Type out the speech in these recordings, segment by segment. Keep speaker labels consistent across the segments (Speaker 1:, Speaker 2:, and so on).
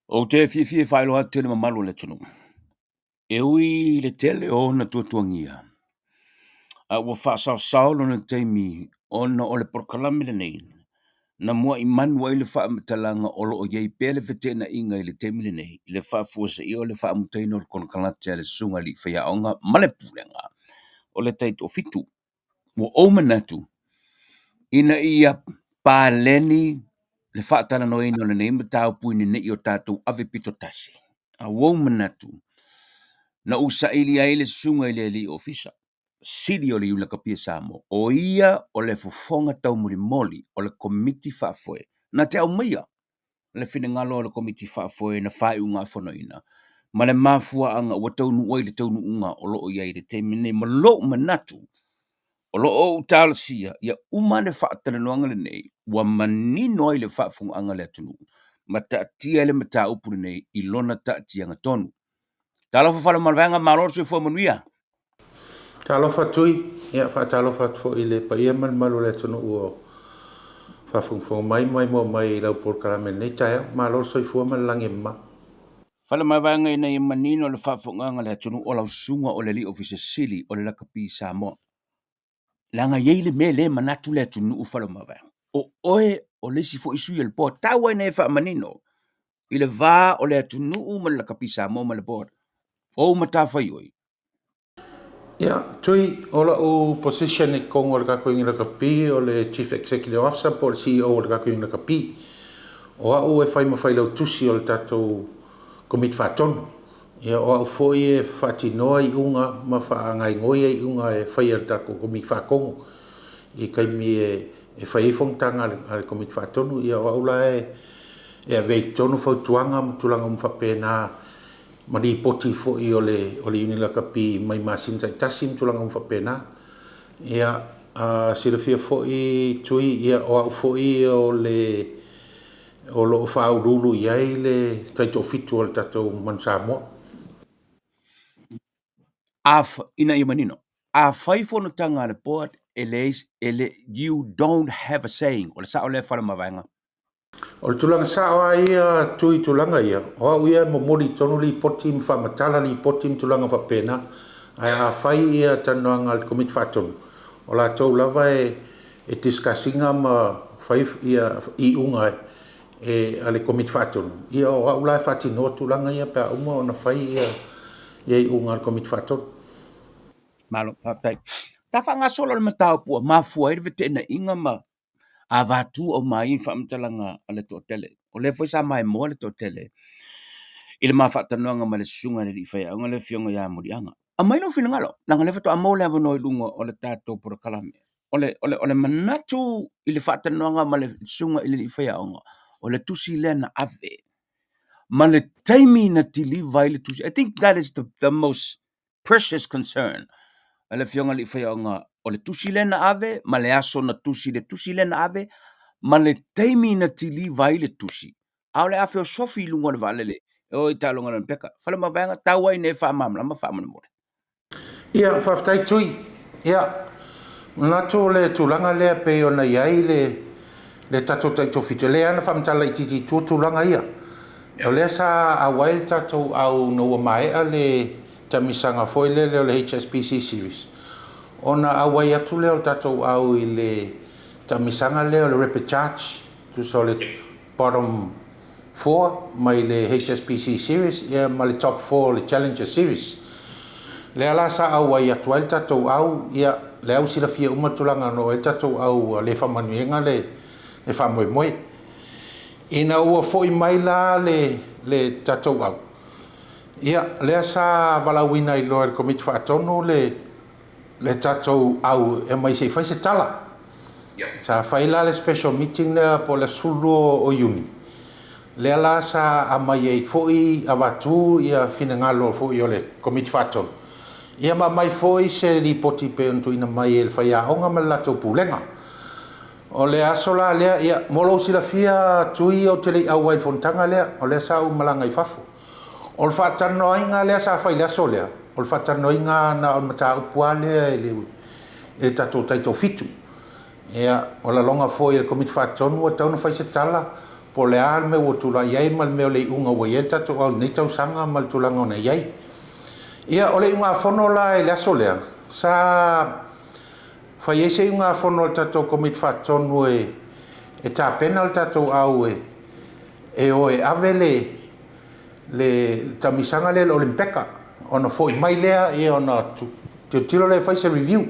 Speaker 1: Ou te fiafia e faailoa atu i le mamalu o le atunuu, e ui i le tele o ona tuatuagia, a ua faasaosao lona taimi ona o le polokalame lenei na muai manu ai le faamatalaga o lo o i ai pea le feteenaiga i le taimi lenei i le faafuaseia o le faamutaina o le konekarate a le Susuga i le Alii Faiaoga ma le Pulega o le Taitoafitu. Ua ou manatu ina ia paleni le faatalanoaina o lenei mataupu ina ne i o tatou ave pito tasi, a ua ou manatu na ou saili ai le susuga i le alii ofisa sili o le Iuni Lakapi a Samoa, o ia o le fofoga taumolimoli o le Komiti Faafoe na te aumaia le finagalo o le Komiti Faafoe na faaiugafonoina ma le mafuaaga ua taunuu ai i le taunuuga o lo o i ai i le taimi lenei. Ma lou manatu, o lo o ou talosia ia uma le faatalanoaga lenei ua manino ai le faafofogaaga a le atunuu ma taatia ai le mataupu lenei i lona taatiaga tonu. Talofa Faleomavaega, malo le soifua manuia.
Speaker 2: Talofa Tui, ia faatalofa atu foi i le paia ma le mamalu o le atunuu o faafogafoga mai ma maimoa mai i lau polokalame i lenei taeao. Malo le soifua ma le lagi e mama.
Speaker 1: Faleomavaega, ina ia manino le faafofogaaga a le atunuu, o lau susuga o le alii Ofisa Sili o le Lakapi Samoa, leaga e i ai le mea lea e manatu le atunuu Faleomavaega, o oe o le isi foi sui o le board. Tau lava ina e faamanino i le va o le atunuu ma le Lakapi Samoa ma le board, o ou matafaioi.
Speaker 2: Ia, Tui, o lau position i totonu o le tatou Iuni Lakapi o le Chief Executive Officer po o le CEO o le tatou Iuni Lakapi. O au e fai ma failautusi o le tatou Komiti Faatonu. Ia, o au foi e faatinoa iuga ma faagaoioi iuga e fai e le tatou Komiti Faatonu i taimi e fai ai fonotaga a le Komiti Faatonu. Ia, o au la e avea i totonu fautuaga ma tulaga uma faapena ma lipoti foi o le Iuni Lakapi mai masina taitasi ma tulaga uma faapena. Ia, silafia foi Tui, ia o au foi o le o lo o faauluulu i ai le taitoafitu o le tatou Manu Samoa.
Speaker 1: Ina ia manino, a fai fonotaga a le board, e leai, e le, you don't have a saying. O le sao lea Faleomavaega?
Speaker 2: O le tulaga sao lava ia Tui i tulaga ia, o au ia e momoli i totonu lipoti ma faamatala lipoti ma tulaga faapena. Ae a fai ia talanoaga a le Komiti Faatonu, o latou lava e discuss ina ma fai ia iuga a le Komiti Faatonu. Ia o au la e faatinoa tulaga ia pe a uma ona fai ia iuga a le Komiti Faatonu.
Speaker 1: Malo, faafetai. Ta faagasolo le mataupu ua mafua ai le feteenaiga ma avatu aumai faamatalaga a le toatele. O lea foi sa maimoa le toatele i le ma faatalanoaga ma le susuga i le alii faiaoga le afioga ia Muliaga. Aumai lou finagalo, leaga o lea faatoa maua le avanoa i luga o le tatou polokalame. O le manatu i le faatalanoaga ma le susuga i le alii faiaoga, o le tusi lea na ave ma le taimi na deliver ai le tusi. I think that is the most precious concern a le afioga i le alii faiaoga, o le tusi lea na ave ma le aso na tusi, le tusi lea na ave ma le taimi na deliver ai le tusi, a o le a feosofi i luga o le vaalele e o i taaloga Olimipeka. Faleomavaega, tau ai ina e faamalamalama faamolemole.
Speaker 2: Ia, faafetai Tui. Ia, manatu o le tulaga lea pei ona i ai le tatou taitoafitu, e lelei lava ona faamatala laitiiti i tua tulaga ia. O lea sa auai le tatou au ina ua maea le taamilosaga foi lele o le HSBC Series, ona auai atu lea o le tatou au i le taamilosaga lea o le Rapid Charge, tusa o le bottom 4 mai le HSBC Series ia ma le top 4 o le Challenger Series. Lea la sa auai atu ai le tatou au, ia lea ua silafia uma tulaga na oo ai le tatou au le faamanuiaina le faamoemoe. Ina ua foi mai la le tatou au, ia lea sa valaauina ai loa e le Komiti Faatonu le tatou au e aumai se i fai se tala. Sa fai la le special meeting lea po o le 12 o Iuni, lea la sa aumai ai foi avatu ia finagalo foi o le Komiti Faatonu, ia ma aumai foi se lipoti pei ona tuuina mai e le faiaoga ma le latou pulega. O le aso la lea, ia, mo lou silafia Tui, ou te le i auai i le fonotaga lea, o lea sa ou malaga i fafo. O le faatalanoaina lea sa fai i le aso lea, o le faatalanoaina na o le mataupu lava lea i le tatou taitoafitu. Ia, o laloga foi e le Komiti Faatonu ua tatau ona fai se tala po o le a le mea ua tulai ai ma le mea o le iuga ua i ai le tatou au i lenei tausaga ma le tulaga ona i ai. Ia, o le iugafono la i le aso lea, sa fai ai se iugafono a le tatou Komiti Faatonu e tapena le tatou au e o e ave le taamilosaga lea i le Olympeka, ona foi mai lea ona tilotilo lea e fai se review.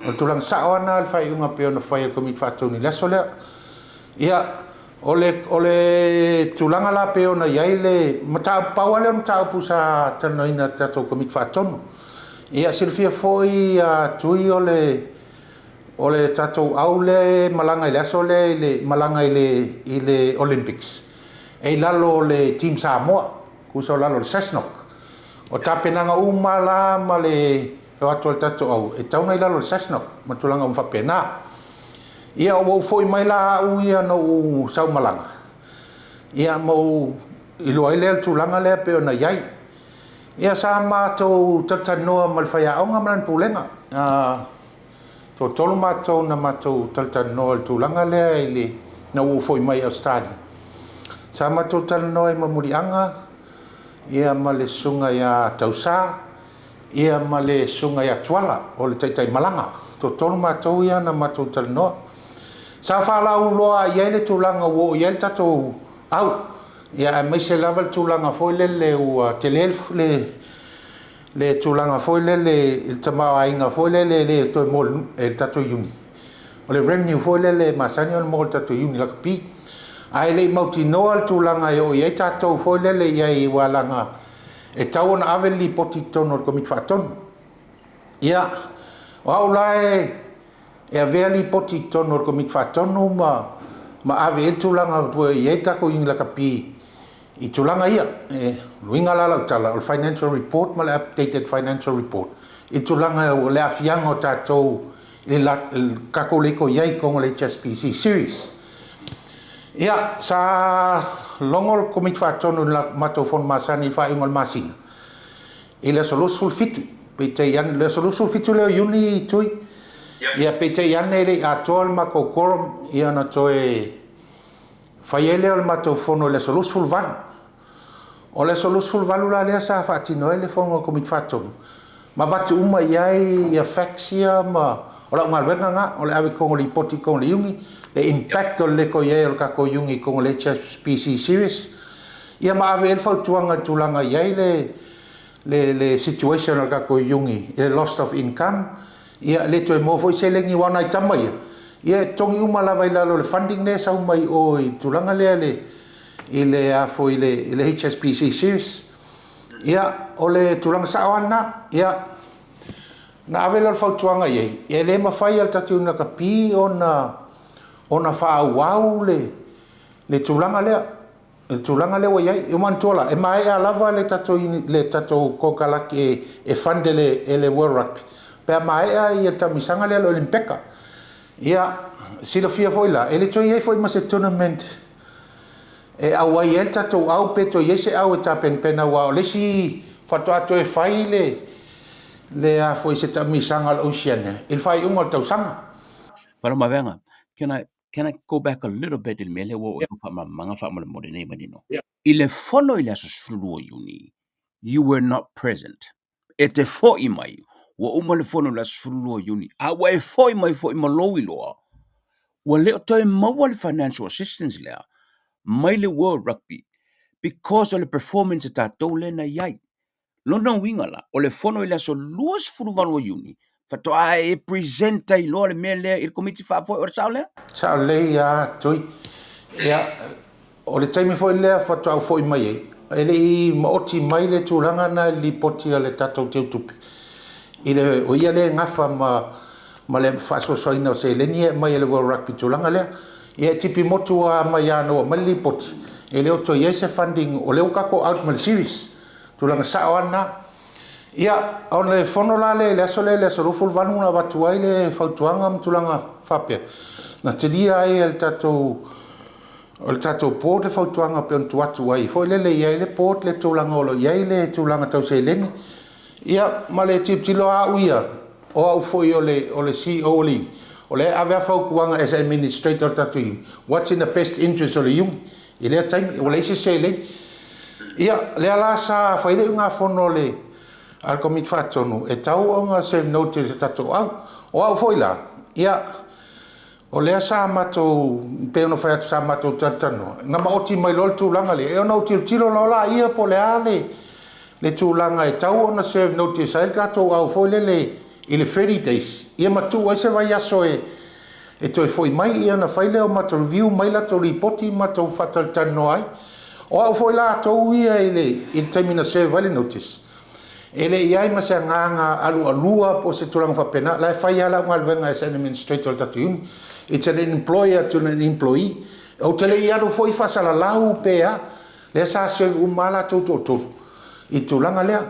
Speaker 2: O le tulaga sao lava lena o le faaiuga pei ona fai e le Komiti Faatonu i le aso lea. Ia, o le tulaga la pei ona i ai le mataupu, pau lava lea o le mataupu sa talanoaina e le tatou Komiti Faatonu. Ia, silafia foi Tui, o le tatou au lea e malaga i le aso lea i le malaga i le Olympics, e i lalo o le Team Samoa, tusa o lalo o le SASNOC. O tapenaga uma la ma le o atu o le tatou au, e tatau ona i lalo o le SASNOC ma tulaga uma faapena. Ia, ua ou foi mai la au ia na ou sau malaga, ia ma ou iloa ai lea le tulaga lea pei ona i ai. Ia, sa matou talatalanoa ma le faiaoga ma lana pulega. Toatolu matou na matou talatalanoa i le tulaga lea i le na ua ou foi mai Ausetalia. Sa matou talanoa i ma Muliaga, ia ma le susuga ia Tausa, ia ma le susuga ia Tuala o le taitai malaga. Toatolu matou ia na matou talanoa. Sa faalauiloa i ai le tulaga ua oo i ai le tatou au, ia aemaise lava le tulaga foi lele ua tele le tulaga foi lele i le tamaoaiga foi lele e le toe mo le tatou iuni. O le revenue foi lele e masani ona maua e le tatou iuni lakapi. Ae le i mautinoa le tulaga e oo i ai tatou foi lele i ai, aua leaga e tatau ona ave le lipoti i totonu o le Komiti Faatonu. Ia, o au la e avea lipoti i totonu o le Komiti Faatonu ma ave i ai le tulaga ua i ai le tatou iuni lakapi i tulaga ia. E uiga la lau tala, o le financial report ma le updated financial report i tulaga o le aafiaga o tatou i le tatou le toe i ai i totonu o le HSBC Series. Ia, sa logo le Komiti Faatonu i le matou fono masani i le faaiuga o le masina i le aso 27, peitai ane, le aso 27 lea o Iuni, Tui. Ia, peitai ane e le i atoa le matou quorum, ia ona toe fai ai lea o le matou fono i le aso 28. O le aso 28 la lea sa faatino ai le fono a le Komiti Faatonu ma avatu uma i ai ia facts ia, ma o lau galuega lena o le ave i totonu o lipoti i totonu o le iuni le impact o le le toe i ai o le tatou iuni i totonu o le HSBC Series, ia ma ave i ai le fautuaga i le tulaga i ai le situation o le tatou iuni i le loss of income. Ia, le toe maua foi seleni, aua o nai tama ia, ia e totogi uma lava i lalo o le funding lea e sau mai o i tulaga lea le i le a foi i le HSBC Series. Ia, o le tulaga sao lava lena. Ia, na ave lea o le fautuaga i ai, e le mafai e le tatou iuni lakapi ona faaauau le tulaga lea, le tulaga lea ua i ai. E manatua la, e maea lava le tatou konekarate e fund e le World Rugby pe a maea ia taamilosaga lea o le Olympeka. Ia, silafia foi la, e le toe i ai foi ma se tournament e auai ai le tatou au pe toe i ai se au e tapenapena, aua o le isi faatoa toe fai le a foi se taamilosaga o le Oceania i le faaiuga o le tausaga.
Speaker 1: Faleomavaega, can I go back a little bit i le mea lea ua oo i faamalamalamaga faamolemole nei manino?
Speaker 2: Yeah.
Speaker 1: I le fono i le aso 12 Iuni, you were not present. E te foi mai, ua uma le fono i le aso 12 Iuni, a ua e foi mai foi ma lou iloa, ua le o toe maua le financial assistance lea mai le World Rugby because o le performance e tatou lea na i ai. Lona uiga la, o le fono i le aso 28 o Iuni, faatoa e present ai loa le mea lea i le Komiti Faafoe, o le sao lea?
Speaker 2: Sao lelei a Tui. Ia, o le taimi foi lea faatoa ou foi mai ai, e le i maoti mai le tulaga na i le lipoti a le tatou teutupe. I le, o ia lea e gafa ma le faasoasoaina o seleni e mai e le World Rugby tulaga lea. Ia, e tipi motu a mai ana ua mai le lipoti, e le o toe i ai se funding, o lea ua tatou out ma le series. Tulaga sao lava lena. Ia, o le fono la lea i le aso lea, le aso 28 na avatu ai le fautuaga ma tulaga faapea. Na talia ai e le tatou board le fautuaga pe ona tuu atu ai foi lele i ai le board le tulaga o lo o i ai le tulaga tau seleni. Ia, ma le tilotilo a au ia, o au foi o le CEO o le O lea e ave a fautuaga as administrator o le tatou iuni, what's in the best interest o le iuni i lea taimi, ua leai se seleni. Ia, lea la sa fai le iugafono a le a le Komiti Faatonu e tau ona serve notice i le tatou au. O au foi la, ia, o lea sa matou, pei ona fai atu sa matou talatalanoa, na maoti mai loa le tulaga lea, e ona ou tilotilo loa laia po o le a le tulaga e tau ona serve notice ai le tatou au foi lele i le 30 days, ia ma tuu ai se vaiaso e toe foi mai, ia ona fai lea o matou review mai latou lipoti ma matou faatalatalanoa ai. O au foi latou ia i le taimi na serve ai le notice, e le i ai ma se agaga alualua po o se tulaga faapena, la e fai lava lau galuega as an administrator o le tatou iuni. It's an employer to an employee. Ou te le i alu foi faasalalau pe a, lea sa serve uma lava latou toatolu i le tulaga lea.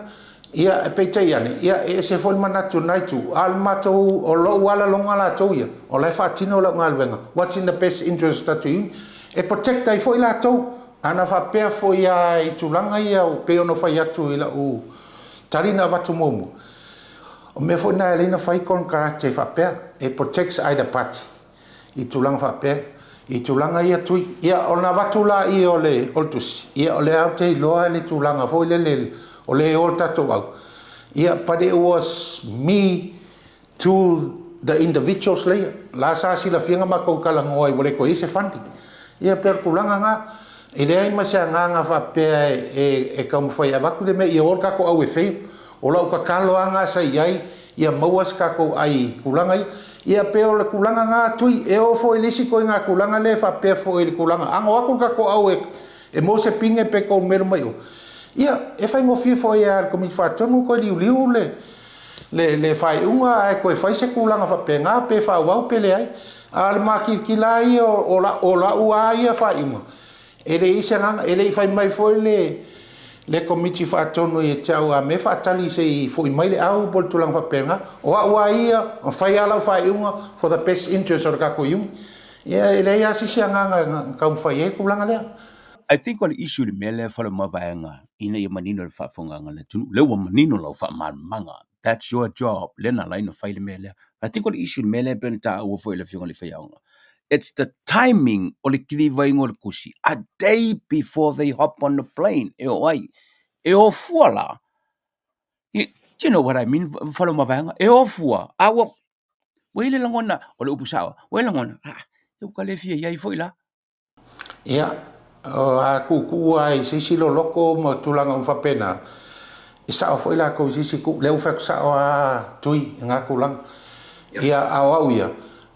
Speaker 2: Ia, peitai ane, ia, e ese foi le manatu o lena itu, a o le matou, o lou alaloga latou ia, o la e faatino lau galuega, what's in the best interest o tatou iuni, e protect ai foi latou. Ana faapea foi lava i tulaga ia pei ona fai atu i lau tali na avatu muamua, o mea foi na e alai ona fai konekarate faapea, e protects either party i tulaga faapea, i tulaga ia tui. Ia, ona avatu laia o le tusi, ia, o lea ou te iloa le tulaga foi lele o lea e o le tatou au. Ia, but it was me to the individuals leia. La sa silafia na matou talanoa ai ua le toe i ai se funding. Ia, pei o le tulaga na, e leai ma se agaga faapea e taumafai e avatu le mea ia o le tatou au e fail. O lau tatalo lava na sa i ai, ia maua se tatou ai i tulaga ia. Ia pei o le tulaga na tui, e oo foi i le isi ituaiga tulaga lea e faapea foi i le tulaga, a na o atu le tatou au e maua se pine pe tou mai o. Ia, e faigofie foi a le Komiti Faatonu toe liuliu le faaiuga ae toe fai se tulaga faapena pe faaauau pe leai. A o le makilikila ia o lau lava ia faaiuga, e leai se agaga, e le i fai mai foi le Komiti Faatonu ia te au a mea faatali se i foi mai le au po o le tulaga faapena. O au lava ia, na fai lava lau faaiuga for the best interest o le tatou iuni. Ia, e leai lava se isi agaga na taumafai ai le tulaga lea.
Speaker 1: I think o le issue i le mea lea Faleomavaega ina ia manino le faafofogaaga a le atunuu, lea ua manino lau faamalamalamaga. That's your job. Lea na ala ai ona fai le mea lea. I think o le issue i le mea lea e pei ona taua foi e le Afioga i le Faiaoga, it's the timing o le kilivaiga o le tusi, a day before they hop on the plane, e o ai. E o fua la. Do you know what I mean, Faleomavaega? E o fua, a ua ua i ai le lagona, o le upu sao, ua i ai le lagona, ah, ua ka le fia i ai foi la.
Speaker 2: Ia, a tuutuu lava i se isi loloto ma tulaga uma faapena, e sao foi latou i se isi itu. Lea ua fai atu sao lava Tui i lena tulaga. Ia, a o au ia,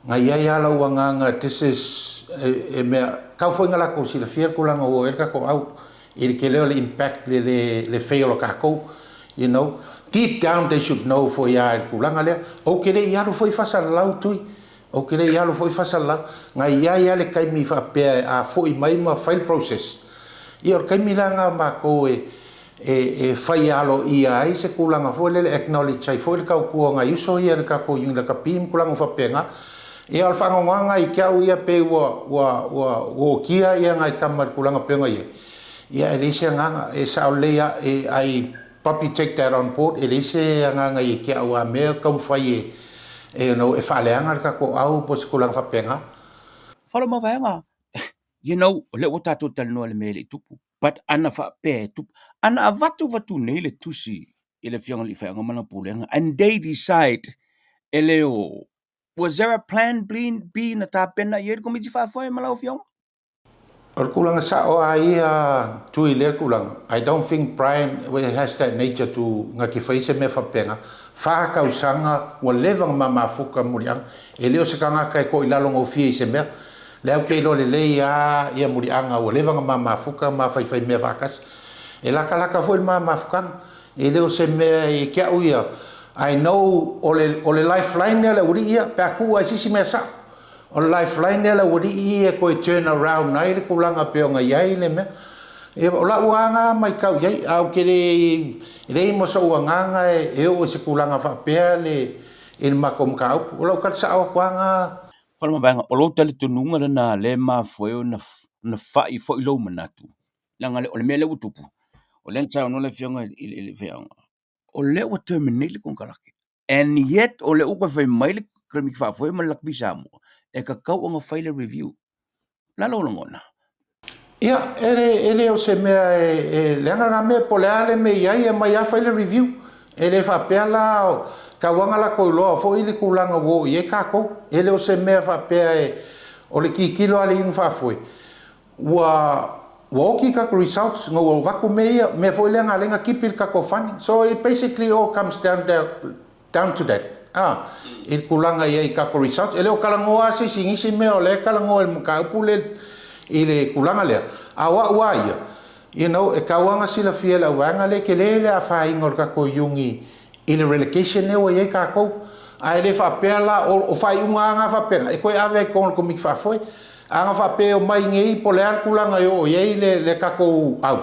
Speaker 2: na i ai lava lou agaga, this is, e mea, tau foi ina latou silafia le tulaga ua oo i ai le tatou au, i le tele o le impact le fail o tatou, you know. Deep down they should know foi lava i le tulaga lea. Ou te le i alu foi faasalalau Tui. Ou te le i alu foi faasalalau. Na i ai lava le taimi faapea a foi mai ma fai le process. Ia o le taimi la lena matou e fai aloaia ai se tulaga foi lele, acknowledge ai foi le tautua a nai uso ia i le tatou Iuni Lakapi ma tulaga faapena. Ia o le faanoanoaga i te au ia pei ua okia ia nai tama i le tulaga pei ona i ai. Ia e leai se agaga, e sao lelei lava, I probably take that on board, e leai se agaga i te au a mea taumafai e you know, e faaleaga le tatou au po o se tulaga faapena.
Speaker 1: Faleomavaega, you know, o lea ua tatou talanoa i le mea e le i tupu, but ana faapea e tupu, ana avatu avatu nei le tusi i le Afioga i le Faiaoga ma lana Pulega, and they decide e le o, was there a plan B na tapena i ai le Komiti Faafoe ma lau Afioga?
Speaker 2: O le tulaga sao lava ia Tui i lea tulaga, I don't think Brian has that nature to na te fai se mea faapena. 4 tausaga ua leva ona ma mafuta Muliaga. E le o se tagata e toilalo gofie i se mea. Lea ou te iloa lelei lava ia Muliaga ua leva ona ma mafuta ma faifai mea faatasi. E latalata foi le ma mafutaga. E le o se mea i te au ia, I know o le lifeline lea a le aualii ia, pe a tuu lava i se isi mea sao. O le lifeline lea a le aualii e toe turn around ai le tulaga pei ona i ai le mea. Ia, o lau lava lena matau i ai, ae ou te le, e leai ma sou agaga e oo i se tulaga faapea le, i le matou mataupu. O lau tali sao atu lava lena.
Speaker 1: Faleomavaega, o lou talitonuga lena lea e mafua ai ona fai foi lou manatu, leaga o le mea lea ua tupu, o lea na saunoa le Afioga i le Faiaoga, o lea ua terminate le konekarate, and yet o lea ua toe fai mai le Komiti Faafoe ma le Lakapi Samoa, e tatau ona fai le review. O le a lou lagona?
Speaker 2: Ia, e le o se mea e leaga lena mea, po o le a le mea e i ai, e aumai lava fai le review. E le faapea la, tau lava ina latou iloa foi le tulaga ua oo i ai tatou. E le o se mea faapea e, o le tilotilo lava a le iuga faafoe, ua oti tatou results ina ua avatu mea ia, mea foi lea na ala ai ona tipi le tatou funding. So it basically all comes down to that, i le tulaga i ai i tatou results. E le o talanoa lava se isi i nisi mea, o lea e talanoa i le mataupu lea i le tulaga lea. A o au lava ia, e tau lava ina silafia e le auvaega lea, e tele le afaina o le tatou iugi i le relegation lea ua i ai tatou. Ae le faapea la, o faaiuga lava na faapena, e toe ave ai i totonu o le Komiti Faafoe. A na faapea e omai nei po o le a le tulaga e oo i ai le tatou au,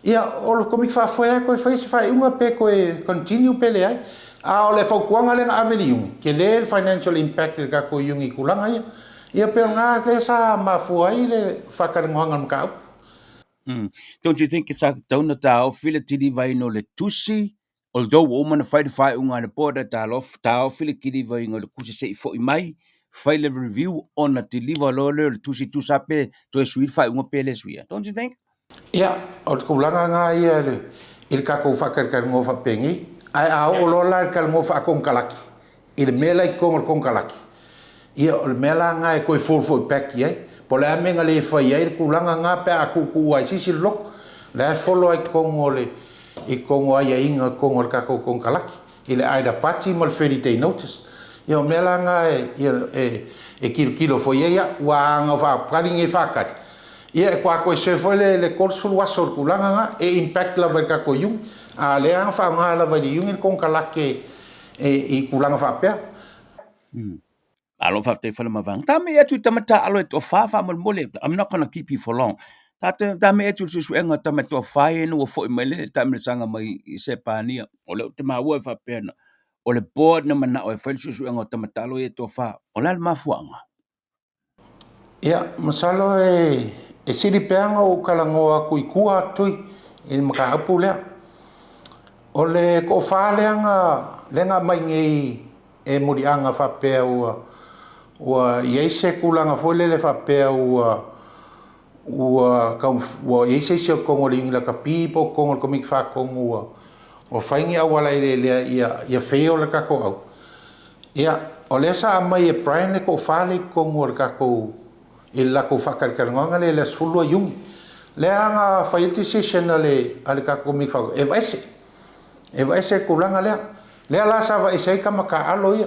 Speaker 2: ia, o le Komiti Faafoe lava e toe fai se faaiuga pe toe continue pe leai. A o le fautuaga lea na ave i le iugi, tele le financial impact i le tatou iugi i tulaga ia. Ia pei o lena lea sa mafua ai le faatalanoaga o le mataupu.
Speaker 1: Don't you think sa tatau ona taofi le kilivaina o le tusi, although ua uma ona fai le faaiuga a le board e taofi le kilivaina o le tusi se i foi mai, fai le review ona deliver loa lea o le tusi tusa pe toe sui le faaiuga pe le suia? Don't you think?
Speaker 2: Ia, o le tulaga lena ia i le tatou faatalitaliga faapenei. Ae a oo loa la i le talanoa faakonekarate, i le mea la i totonu o le konekarate, ia o le mea la lena e toe fall foi back i ai. Po o le a mea na le fai ai le tulaga lena pe a tuutuu ai i se isi loloto. O lea e follow ai i totonu o aiaiga i totonu o le tatou konekarate, i le IDA party ma le 30 day notice. Ia o mea la lena e tilotilo foi i ai ua aga faatali nei faatali. Ia e toe serve foi le 30 aso o le tulaga lena, e impact lava i le tatou iugi. A lea na faaaoga lava i le iugi le konekarate i tulaga faapea.
Speaker 1: Alo faafetai Faleomavaega. Ta me atu i tama taalo e toafa faamolemole. I'm not gonna keep you for long. Ta me atu i le suesuega o tama e toafa ia ina ua foi mai le taamilosaga mai i Sepania. O lea ou te maua e faapea na o le board na manao e fai le suesuega o tama taalo ia e toafa. O le a le mafuaaga?
Speaker 2: Ia, masalo e sili pea ona ou talanoa atu i tua atu i le mataupu lea. O le toafa lea na aumai nei e muliaga faapea ua i ai se tulaga foi lele faapea ua i ai se isi o totonu o le Iuni Lakapi po o totonu o le Komiti Faatonu ua fai ni auala eleelea ia fail le tatou au. Ia, o lea sa aumai e Brian le toafa lea i totonu o le tatou i le latou faatalatalanoaga lea i le aso 12 Iuni. Lea na fai ai le decision a le tatou Komiti Faatonu e aveese. E aveese le tulaga lea. Lea la sa aveese ai tama taaalo ia.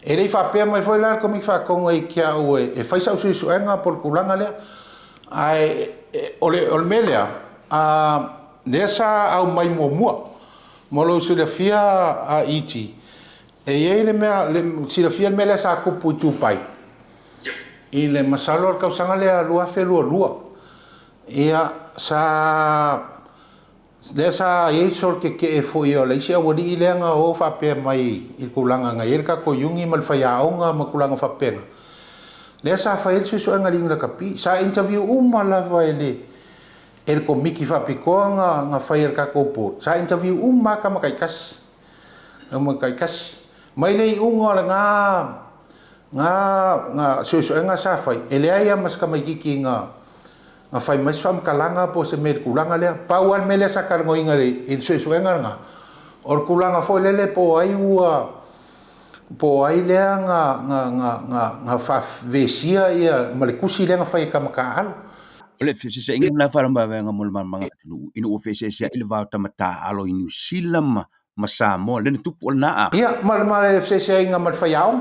Speaker 2: E le i faapea mai foi la le Komiti Faatonu e te au e fai sau suesuega po o le tulaga lea. Ae o le mea lea, lea sa aumai muamua. Mo lou silafia a ET, e i ai le mea, silafia le mea lea sa tupu i Dubai. I le masalo o le tausaga lea 2022. Ia, lea sa i ai solo tetee foi o le isi aualii lea na o faapea mai i le tulaga na i ai le tatou iugi ma le faiaoga ma tulaga faapena. Lea sa fai ai le suesuega a le Iuni Lakapi. Sa interview uma lava e le komiti faapitoa na fai e le tatou board. Sa interview uma lava tama taitasi. Tama taitasi. Mai le iuga o lena na suesuega sa fai, e leai lava ma se tamaitiiti na fai mai se faamatalaga po o se mea i le tulaga lea. Pau lava le mea lea sa talanoaina i le suesuega lena, o le tulaga foi lele po o ai lea na faavesia ia ma le tusi lea na fai e tama taaalo.
Speaker 1: O le feseseaiga lena Faleomavaega mo le malamalamaaga atunuu ina ua feeseeseai le va o tama taaalo i Niu Sila ma Samoa lea na tupu o lena a.
Speaker 2: Ia, ma le feseseaiga ma le faiaoga.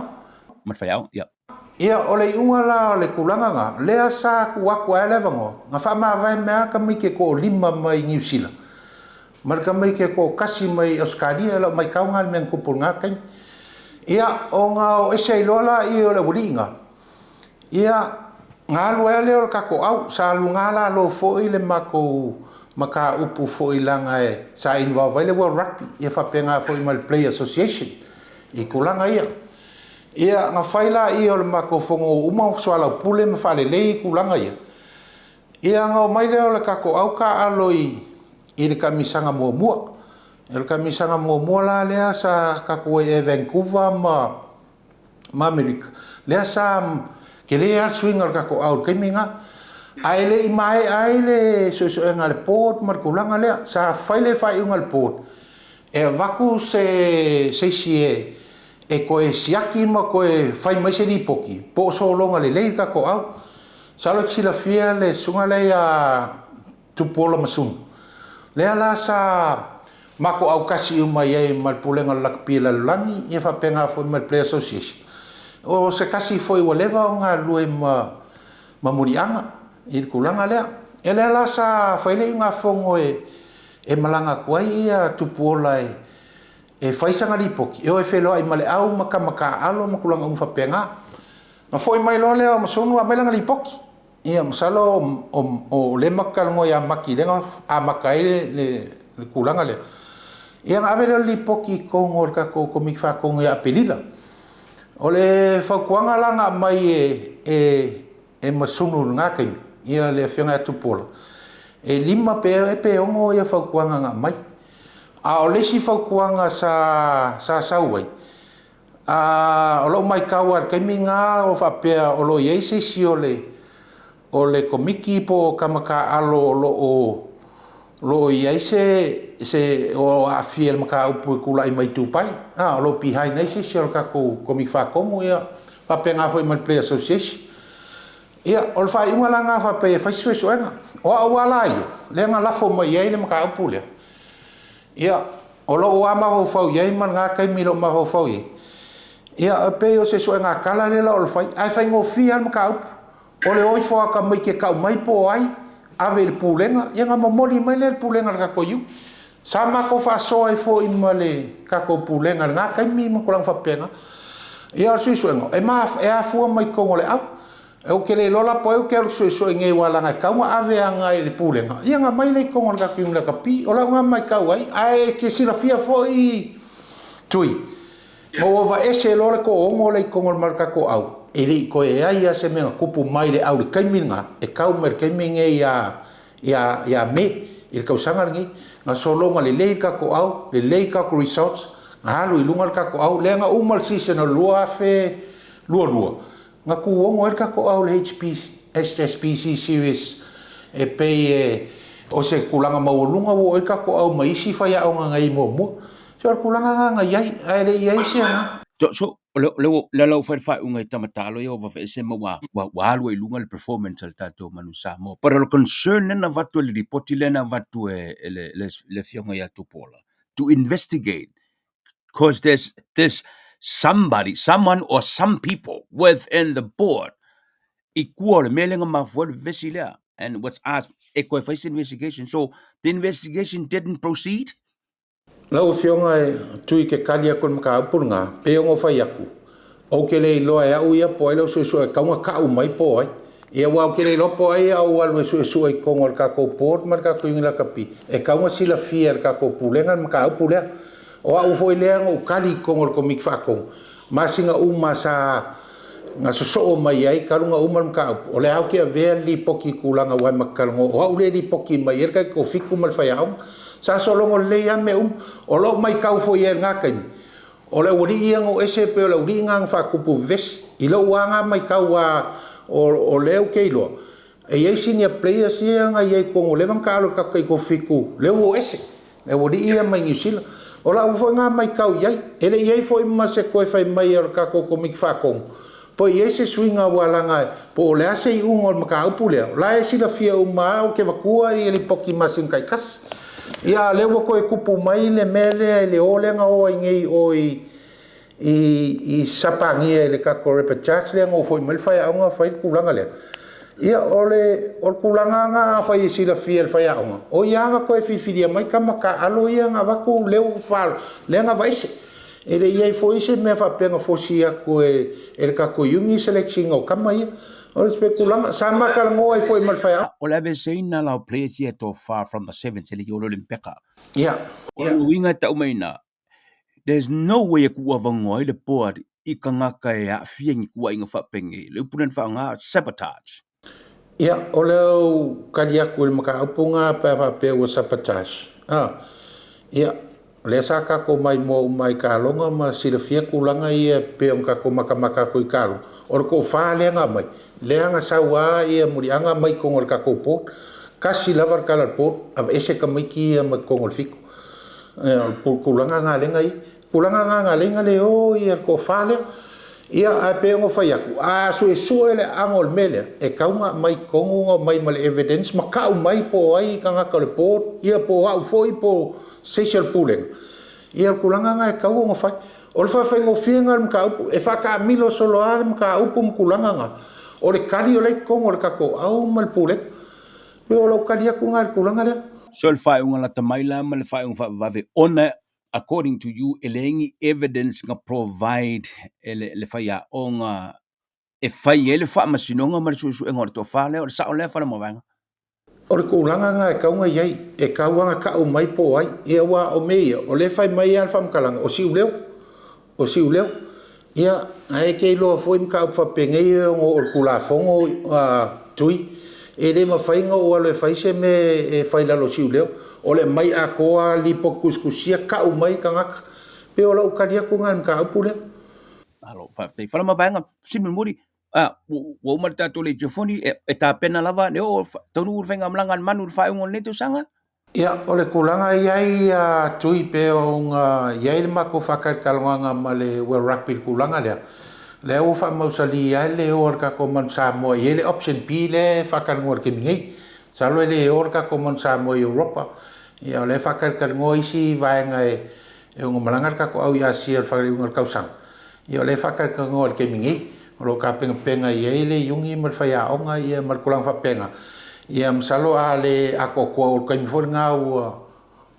Speaker 1: Ma le faiaoga, ia.
Speaker 2: Ia, o le iuga la o le tulaga na, lea sa tuu atu ai le avanoa, na faamavae mai lava tamaiti e toalima mai Niu Sila, ma le tamaiti e toatasi mai Ausetalia, lau matau na le mea na tupu i lena taimi. Ia, ona o ese ai loa laia o le aualii na, ia, na alu ai lea o le tatou au, sa alu lalo foi le matou mataupu foi leaga sa involve ai le World Rugby, ia faapena foi ma le Player Association i tulaga ia. Ia, na fai laia o le matou fono uma soalaupule ma faalelei tulaga ia. Ia, na omai lea o le tatou au taaalo i le taamilosaga muamua. O le taamilosaga muamua la lea sa tatou ai e Vancouver ma ma Amerika, lea sa tele lava le suiga o le tatou au i le taimi lena. Ae le i maea ai le suesuega a le board ma le tulaga lea, sa fai le faaiuga a le board e avatu se isi e toe siaki ma toe fai mai se lipoti po o sologa lelei le tatou au. Masalo e te silafia le susuga lea ia Tupuola Masunu, lea la sa matou autasi uma i ai ma le Pulega o le Lakapi a le Lalolagi ia faapena foi ma le Player Association. O se tasi foi ua leva ona galulue ma Muliaga i le tulaga lea. Ia lea la sa fai le iugafono e malaga atu ai ia Tupuola e fai sana lipoti, e o e feiloai ma le au ma tama taaalo ma tulaga uma faapena. Na foi mai loa lea o Masunu aumai lana lipoti. Ia masalo o lea matou te talanoa ia Mati lea na amata ai le tulaga lea. Ia na ave lea o le lipoti i totonu o le tatou Komiti Faatonu ia Aperila. O le fautuaga la na aumai e Masunu i lena taimi, ia le afioga ia Tupuola, e 5 pe 6 ia fautuaga na aumai. A o le isi fautuaga sa sau ai, o lou matau lava i le taimi lena o faapea o lo o i ai se isi o le komiti po o tama taaalo o lo o i ai se o aafia i le mataupu e tulai mai Dubai, o lo o behind ai se isi o le tatou komiti faatonu, ia faapena foi ma le Player Association. Ia, o le faaiuga la lena faapea e fai se suesuega. O au lava la ia, lea na lafo mai ai le mataupu lea. Ia, o lou lava mafaufau i ai ma lena taimi i lou mafaufau i ai, ia, e pei o se suega tala lea la o le fai, ae faigofie lava le mataupu. O le o ifo lava o tamaiti e tau mai po o ai, ave i le pulega, ia ona momoli mai lea i le pulega a le tatou iuni. Sa matou faasoa ai foi ma le tatou pulega i lena taimi ma tulaga faapena. Ia o le suesuega, e afua mai totonu o le au. Ou te le iloa la po o ai ou te alu suesue nei aua leaga e tatau ona ave agai i le pulega, ia ona aumai lea i totonu o le tatou iuni lakapi. O lau lena matau ai, ae e te silafia foi Tui, ma ua vaese loa le toaono lea i totonu o le tatou au, e le i toe ai lava se mea na tupu mai le au i le taimi lena, e tau mai i le taimi lenei ia Me i le tausaga lenei. Na sologa lelei le tatou au, lelei tatou results, na alu i luga le tatou au, lea na uma le season o le 2022, na tuono ai le tatou au i le HSBC Series e pei e o se tulaga maualuga ua oo ai le tatou au mai isi faiaoga na i ai muamua. So o le tulaga lena na i ai, ae le i i ai se agaga.
Speaker 1: So, o le ua fai le faaiuga i tama taalo ia ua vavaese ma ua alu ai i luga le performance a le tatou Manu Samoa. But o le concern lea na avatu e le lipoti lea na avatu e le afioga ia Tupuola, to investigate, because there's somebody, someone or some people within the board i tua o le mea lea na mafua ai le vevesi lea. And what's asked, e toe fai se investigation. So, the investigation didn't proceed?
Speaker 2: Lau Afioga e Tui ke kali atu i le mataupu lena, pei ona ou fai atu, ou te le iloa e au ia po o ai lau suesue e tatau ona ka'u mai po o ai. Ia aua ou te le iloa po o ai a ou alu e suesue i totonu o le tatou board ma le tatou iuni lakapi, e tatau ona silafia e le tatou pulega le mataupu lea. O au foi lea na ou kali i totonu o le Komiti Faatonu, masina uma sa na sosoo mai ai talu ona uma le mataupu, o lea ou te avea le lipoti i tulaga aua e matou te talanoa, o au lea e lipoti mai ai le taitoafitu ma le faiaoga. Sa sologo lelei lava mea uma. O lou matau foi i ai i lena taimi, o le aualii ia na o ese pei o le aualii lena na faatupu vevesi. I lou lava na matau aua o lea ou te iloa, e i ai senior players ia na i ai i totonu ua leva ona taalo i le tatou taitoafitu, lea ua o ese. E aualii ia mai Niu Sila. O lau foi lena matau i ai. E le i i ai foi ma se toe fai mai a le tatou Komiti Faatonu po o i ai se suiga ua laga po o le a se iuga o le mataupu lea. O la e silafia uma lava ou te avatua ia lipoti i masina taitasi. Ia a o lea ua toe tupu mai le mea lea i le o lea na o ai nei i o i i Sapania i le tatou repechage lea na oo foi mai le faiaoga fai le tulaga lea. Ia o le tulaga lena afai e silafia e le faiaoga, o ia lava na toe filifilia mai tama taaalo ia na avatu lea na aveese. E le i i ai foi se mea faapea na fosi atu e le tatou iuni select ina o tama ia. O le tulaga sa ma talanoa ai foi ma le faiaoga.
Speaker 1: O le aveeseina la o players ia e tofa from the sevens e le i oo loa i le mpeka.
Speaker 2: Ia.
Speaker 1: O le uiga e tau mai i ina, there's no way e tuuavanoa ai le board i tagata e aafia i ni tuuaiga faapenei. Le upu lea na faaaoga, sabotage.
Speaker 2: Ia, o le au kali atu i le mataupu lena pe a faapea ua sabotage. Ia, O lea sa tatou maimoa uma i taaloga ma silafia tulaga ia pei ona tatou matamata atu i taaloga, o le toafa lea na aumai, lea na sau lava muliaga aumai i totonu o le tatou board. Tasi lava le tala a le board, aveese tamaiti ia mai totonu o le Fitu. O le tulaga lena lea na i ai. Tulaga lena na ala ai ona le o le toafa lea. Ia, ae pei ona ou fai atu, a suesue le aano o le mea lea, e tatau ona aumai i totonu ona aumai ma le evidence ma tau mai po o ai tagata o le board, ia po o au foi po o se isi o le Pulega. Ia o le tulaga lena e tatau ona fai. O le faafaigofie lena o le mataupu, e faataamilo solo lava le mataupu ma tulaga na, o le tali o la e i totonu o le tatou au ma le Pulega. Pei o lau tali atu lena i le tulaga lea.
Speaker 1: So le faaiuga lata mai la ma le faaiuga faavavave ona according to you e leai ni evidence na provide e le faiaoga e fai ai le faamasinoga ma le suesuega o le toafa lea, o le sao lea Faleomavaega?
Speaker 2: O le tulaga lena e tatau ona i ai, e tatau lava ona tau mai po o ai. Ia aua o mea ia, o lea e fai mai lava le faamatalaga, o Siuleo, o Siuleo. Ia, ae e te iloa foi mataupu faapenei e ono oo i le Tulafono a Tui, e le mafai ona ou alu e fai se mea e fai i lalo o Siuleo. O le aumai atoa lava lipoti tusitusia, tau mai tagata. E pei o lau tali atu lena i le mataupu lea.
Speaker 1: Malo, faafetai. Faleomavaega, fesili mulimuli, ua uma le tatou leitiofoni, e tapena lava le oo taunuu le faigamalaga a le manu i le faaiuga o lenei tausaga?
Speaker 2: Ia, o le tulaga e i ai a Tui pei ona i ai le matou faatalitalogaga ma le World Rugby i le tulaga lea, lea ua faamausali ai le o a le tatou Manu Samoa, e i ai le option B lea e faatalanoa i le taimi nei. Masalo e le o le tatou Manu Samoa i Europa. Ia o lea e faatalitalanoa isi vaega e ono malaga le tatou au i Asia i le faaiuga o le tausaga. Ia o lea e faatalatalanoa i le taimi nei, o lo o tapenapena i ai le iuni ma le faiaoga ia ma le tulaga faapena. Ia masalo a le atoatoa o le taimi foi lena ua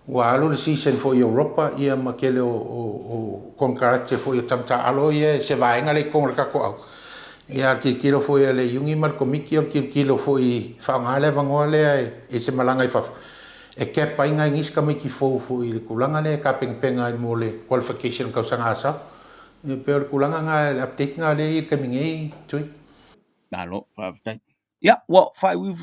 Speaker 2: ua alu le season foi i Europa ia ma tele o konekarate foi o tama taaalo ia se vaega lea i totonu o le tatou au. Ia a o le tilotilo foi a le iuni ma le Komiti o le tilotilo foi e faaaoga le avanoa lea i se malaga i fafo e cap ai nai nisi tamaiti fou foi i le tulaga lea e tapenapena ai mo le qualification o le tausaga a sau. E pei o le tulaga lena, le update lena lea e i ai i le taimi nei, Tui.
Speaker 1: Malo, faafetai. Ia, ua faaiuiu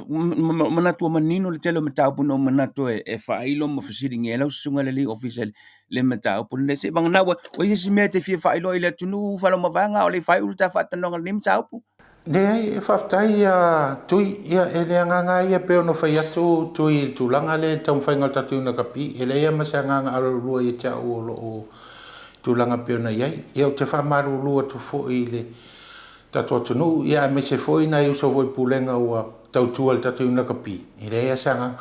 Speaker 1: manatu ua manino le tele o mataupu na ou manatu e faailo ma fesiligia ai lau susuga i le alii ofisa i le mataupu lenei. Seivagana ua i ai se isi mea e te fia faailoa i le atunuu Faleomavaega a o le i faaiu le ta faatalanoaga i lenei mataupu?
Speaker 2: Leai, faafetai a Tui. Ia, e le agaga lava ia pei ona fai atu Tui i le tulaga lea i le taumafaiga o le tatou Lakapi, e leai lava ma se agaga alualua ia te au o lo o tulaga pei ona i ai. Ia, ou te faamalulu atu foi i le tatou atunuu, ia aemaise foi nai uso foi i le Pulega ua tautua i le tatou Lakapi, e leai lava se agaga.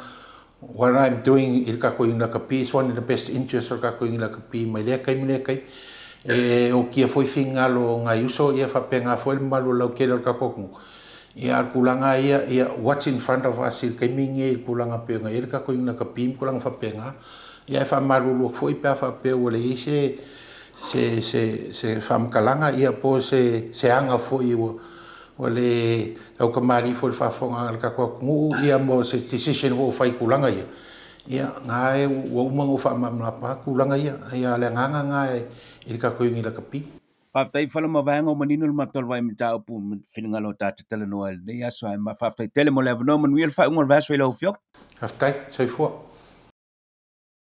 Speaker 2: What I'm doing i le tatou Lakapi is one in the best interest o le tatou Lakapi mai lea taimi lea taimi. E okia foi finagalo o nai uso, ia faapena foi le mamalu o le lautele o le tatou atunuu. Ia a o le tulaga ia, ia what's in front of us i le taimi lenei i le tulaga pei ona i ai le tatou Lakapi ma tulaga faapena. Ia e faamalulu atu foi pe a faapea ua leai se se se se faamatalaga ia po o se se aga foi ua ua le tautamalii foi i le faafofogaaga a le tatou atunuu ia mo se decision foi ua fai i tulaga ia. Ia na e ua uma ona ou faamalamalama tulaga ia. Ia o le agaga lena i le tatou Iuni Lakapi.
Speaker 1: Faafetai Faleomavaega ua manino le matou alu ai mataupu ma finagalo o ta talanoa i lenei aso ae faafetai tele mo le avanoa manuia le faaiuga o le vaiaso i lau Afioga.
Speaker 2: Faafetai, soifua.